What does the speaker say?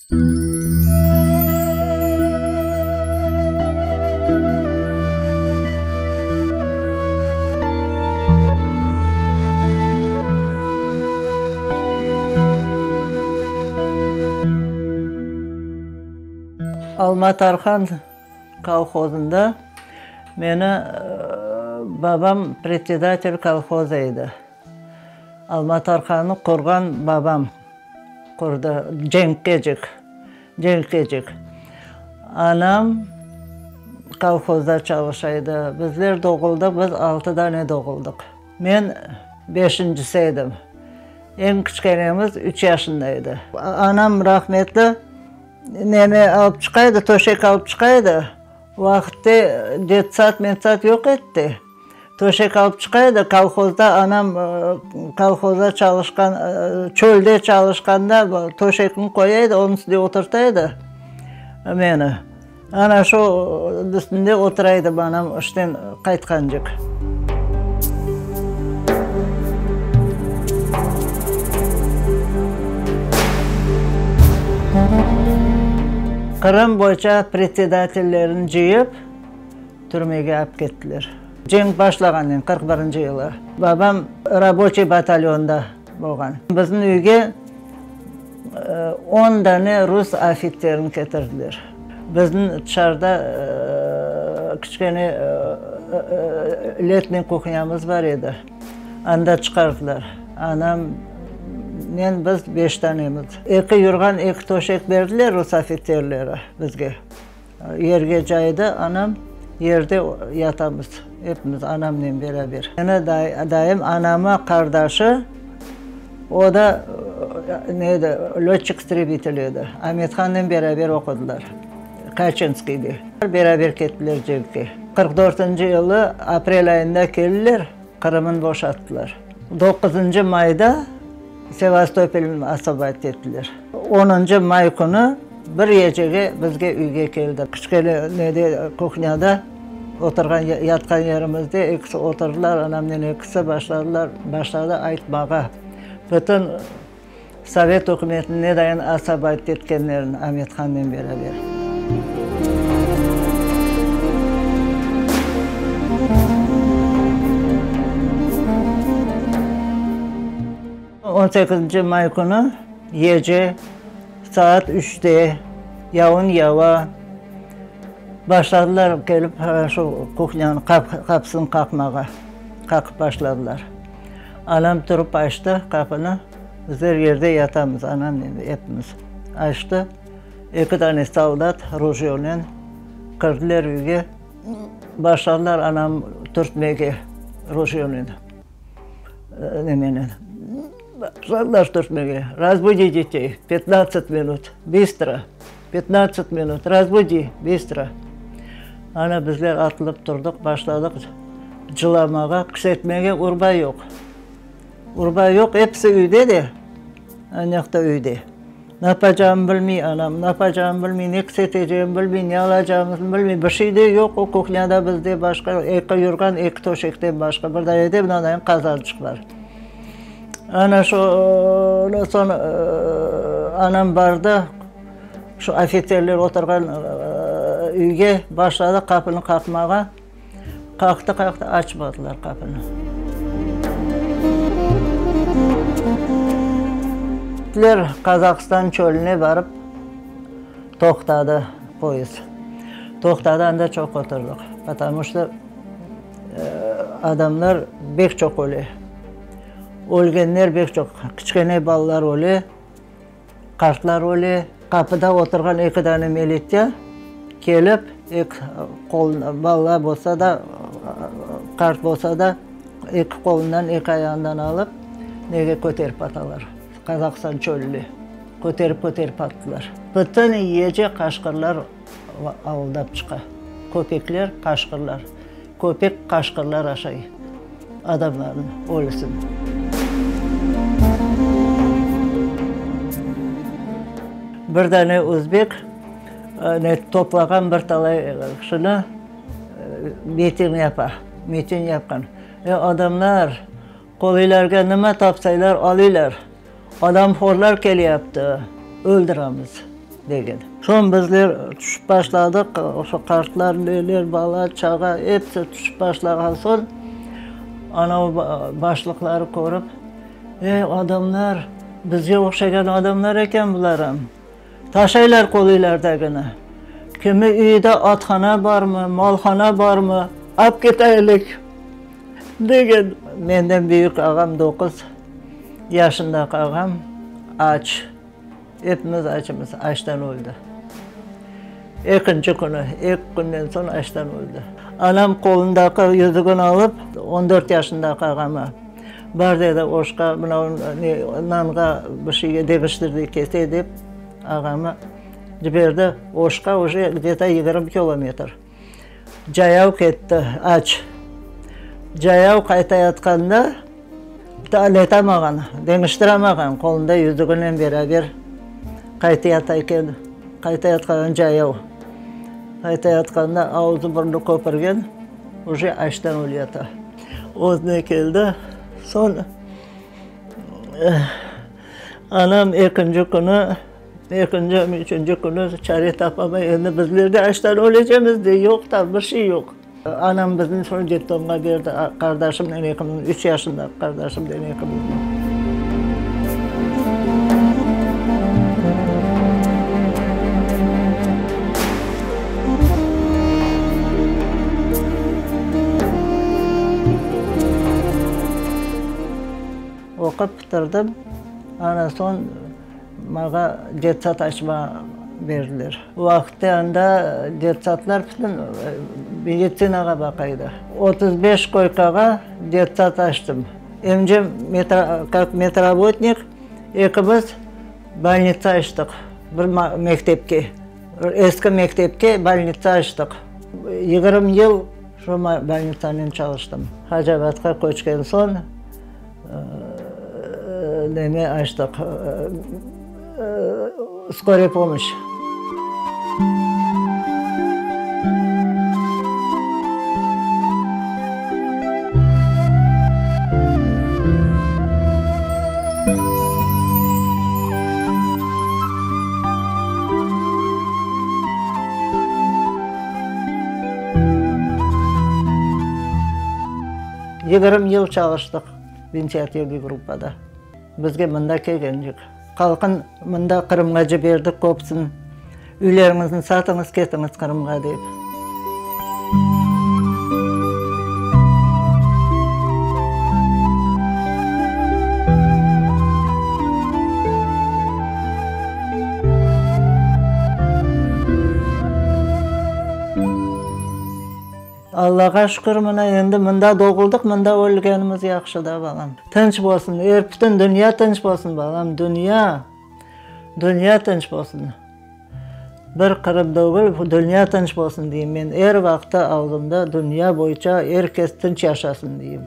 Alma Tarhan kolhozında meni babam predsedatel kolhozı edi. Alma Tarhannı qurğan babam qurdı, cenkkecik, cenkkecik. Anam kolhozda çalışa edi. Bizler doğuldıq, biz altı dane doğuldıq. Men beşincisi edim. Eñ kiçkenemiz üç yaşında edi. Anam rahmetli neni alıp çıqa edi, töşek alıp çıqa edi. O vaqıtte detsad, metsad yoq edi. Töşek alıp çıqa edi, kolhozda anam kolhozda çalışqan, çölde çalışqanda töşekni qoya edi, onıñ üstüne oturta edi meni. Ana şu üstünde otura edim anam işten qaytqancıq. Qırım boyca predsedatellerini cıyıp, türmege ap kettiler. Cenk başlağannen, 41 yılı, babam raboçiy batalyonda bolğan. Bizim üyge on dane rus ofitserini ketirdiler. Bizim tışarıda kiçkene letniy kuhnâmız bar edi, anda çıqardılar. Anam, men, biz beş tanemiz. Eki yurğan, eki töşek berdiler rus ofitserleri bizge. Yerge caydı anam, yerde yatamız epimiz anamnen beraber. Meni dayım anama qardaşı, o da ne edi, lötçik-istrebitel edi, Amethannen beraber oqudılar Kaçinskiyde. Beraber kettiler cenkke. 44 dörtünci yılı aprel ayında keldiler, Qırımnı boşattılar. Doquzıncı mayda Sevastopolnı osvobodit ettiler. Onıncı may künü bir gecege bizge üyge keldi. Kiçkene nede, kuhnâda oturğan, yatqan yerimizde ekisi oturdılar, anamnen ekisi başladılar, başladı aytmağa. Bütün Sovet ükümetini ne dayın osvobodit etkenlerini Amethannen beraber. On sekizinci may künü gece saat üçte yavun yava, başladılar kelip şu kuhnyanıñ qapısını qaqmağa, qaqıp başladılar. Anam turıp açtı qapını, bizler yerde yatamız, anamnen epimiz. Açtı, eki dane soldat rujyonen kirdiler üyge, başladılar anamnı türtmege rujyonen. Nemenen başladılar türtmege. Razbudi detey, petnadtsat minut, bistro, petnadtsat minut, razbudi, bistro. Ana bizler atılıp turdıq, başladıq cılamağa, kisetmege urba yoq. Urba yoq, episi üyde de, anayaqta üyde. Napacağımı bilmey anam, napacağımı bilmey, ne kisetecegimi bilmey, ne alacağımıznı bilmey. Bir şey de yoq o kuhnâda bizde başqa, eki yurğan, eki töşekten başqa. Bir dane de mınadayın qazançıq bar. Ana şu, soñ anam bardı, şu ofitserler oturğan üyge, başladı qapını qaqmağa. Qaqtı, qaqtı, açmadılar qapını. Ler Qazaqstan çölüne barıp toqtadı poyezd. Toqtadı, anda çoq oturdıq, potomu çto adamlar bek çoq öle. Ölgenler bek çoq, kiçkene balalar öle. Qartlar öle, qapıda oturğan eki dane militser kelip, eki qolundan, bala bolsa da, qart bolsa da, eki qolundan, eki ayağından alıp, nege köterip atalar, Qazaqstan çölüne köterip köterip attılar. Bütün gece qaşqırlar avuldap çıqa, köpekler, qaşqırlar. Köpek qaşqırlar aşay adamlarnıñ ölüsini. Bir dane özbek ne toplağan bir talay kişini miting yapa, miting yapqan. Ey, adamlar, qolaylarğa nima tapsaylar alıylar, adamhorlar keleyaptı, öldüremiz. Degen. Soñ bizler tüşüp başladıq, şo qartlar, neler, bala, çağa, episi tüşüp başlağan soñ, anavı başlıqları körip, Ey, adamlar, bizge oqşağan adamlar eken bular-am. Taşaylar qoluylardagini. Kimi üyde athana barmı, malhana barmı, ap ketaylik, degen. Menden büyük ağam doquz yaşındaki ağam aç. Epimiz açımız, açtan öldi. Ekinci künü, eki künden soñ açtan öldi. Anam qolundaki yüzügini alıp, on dört yaşındaki ağama, bar dedi, oşqa, mına nanğa bir şeyge deñiştir de kete dep, ağamı ciberdi Oşqa, uje gde-to 20 kilometr. Cayav ketti, aç. Cayav qaytayatqanda, netamağan, deñiştiramağan, qolunda yüzüginen beraber qaytayata eken. Qaytayatqanda cayav qaytayatqanda avzı-burnu köpürgen, uje açtan ölüyata. Özüne keldi, soñ anam ekinci künü Ekinci, üçünci künü çare tapamay, endi bizler de açtan ölecemiz, dey, yoq da, bir şey yoq. Anam bizni soñ detdomğa berdi, qardaşımnen ekimizni, üç yaşındaki qardaşımnen ekimizni. Oqup bitirdim, ana soñ. Maña detsad açma berdiler. O vaqıtte anda detsadlar bütün meditsinağa baqa edi. 35 koykağa detsad açtım. Emcem kak medrabotnik, ekimiz bolnitsa açtıq bir mektepke, eski mektepke bolnitsa açtıq. 20 yıl şu bolnitsanen çalıştım. Hacabatqa köçken soñ. Neme açtıq, skorıy pomoşç. 20 yıl çalıştıq ventilativniy gruppada. Bizge mında kelgencik. Halqın mında Qırımğa ciberdik köpüsin. Üyleriñizni satıñız, ketiñiz Qırımğa dep. Allağa şükür, mına endi mında doğuldıq, mında ölgenimiz yahşı da, balam. Tınç bolsun, er bütün dünya tınç bolsun, balam, dünya, dünya tınç bolsun. Bir Qırım degil, dünya tınç bolsun deyim men er vaqıtta ağzımda, dünya boyunca er kes tınç yaşasın deyim.